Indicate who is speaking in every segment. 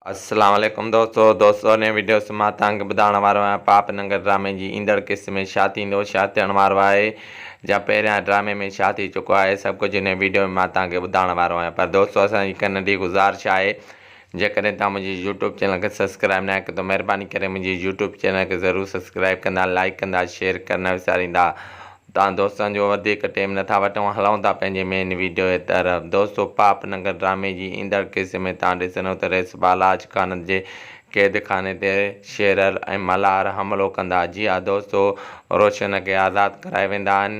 Speaker 1: السلام عليڪم دوستو دوستو هن وڊيو سان مان توهان کي ٻڌائڻ وارو آهيان پاپ ننگر ڊرامي جي ايندڙ قسط ۾ ڇا ٿيندو ڇا ٿيڻ وارو آهي جا پهريان ڊرامي ۾ ڇا ٿي چڪو آهي سڀ ڪجهه هن وڊيو ۾ مان توهان کي ٻڌائڻ وارو آهيان پر دوستو اسان جي هڪ ننڍي گذارش آهي جيڪڏهن توهان منهنجي يوٽيوب چينل کي سبسڪرائب ناهي ڪيو ته مهرباني ڪري منهنجي يوٽيوب چينل کي ضرور سبسڪرائب ڪندا لائڪ ڪندا شيئر ڪرڻ نه وساريندا تان دوستن جو وڌيڪ ٽيم نٿا وٺون هلون ٿا پنهنجي مين ويڊيو جي طرف دوستو پاپ ننگر ڊرامي جي ايندڙ قسط ۾ تان ڏسندو ته رئيس بالاچ خان جي قيد خاني تي شيرل ۽ ملهار حملو ڪندا جي ها دوستو روشن کي آزاد ڪرائي ويندا آهن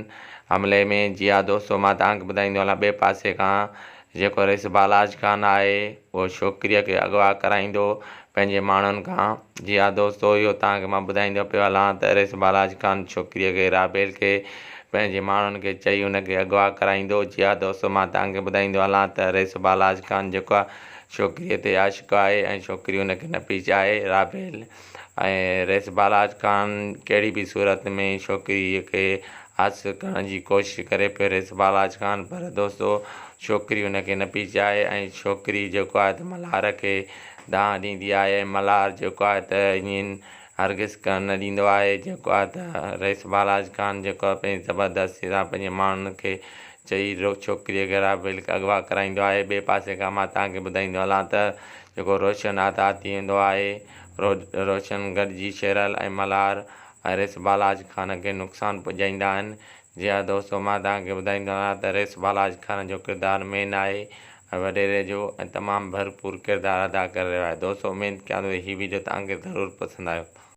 Speaker 1: حملي ۾ جي ها دوستو مان تان کي ٻڌائيندو هلان ٻئي پاسي کان جيڪو رئيس بالاچ خان آهي اهو ڇوڪريء کي اغوا ڪرائيندو پنهنجي ماڻهن کان. جي ها دوستو اهو توهان کي مان ٻڌائيندو پيو هلان ته رئيس بالاچ خان ڇوڪريء کي رابيل کي پنهنجي ماڻهن کي چئي ان کي اغوا ڪرائيندو. جي ها دوستو مان توهان کي ٻڌائيندو هلان ته رئيس بالاچ خان جيڪو آهي ڇوڪريء تي عاشق آهي ۽ ڇوڪري ان کي نه پئي چاهي رابيل ۽ رئيس بالاچ خان ڪهڙي به صورت ۾ ڇوڪريء کي حاصل ڪرڻ جي ڪوشش ڪري پيو رئيس بالاچ خان پر دوستو ڇوڪري ان کي نه پئي چاهي ۽ ڇوڪري جيڪو آهي ته ملهار کي دانهن ڏيندي آهي ۽ ملهار جيڪو آهي ته ائين هرگز ڪرڻ نه ڏيندو آهي جيڪو آهي ته رئيس بالاچ خان جيڪو آهي پنهنجي زبردستي سان پنهنجي ماڻهن کي چئي ڇوڪريء کي رابيل کي اغوا ڪرائيندو آهي ٻئي پاسي کان مان توهان کي ٻڌائيندو هلان ته جيڪو روشن آزاد ٿي ويندو آهي روشن گڏجي شيرل ۽ ملهار ۽ رئيس بالاچ خان کي نقصان پڄائيندا آهن جي ها دوستو مان توهان کي ٻڌائيندو آهيان ته رئيس بالاچ خان جو ڪردار مين آهي ۽ وڏيري جو ۽ تمام ڀرپور ڪردار ادا ڪري رهيو آهي دوستو اميد ڪيان ٿو هي ويڊيو توهان کي ضرور پسند آيو.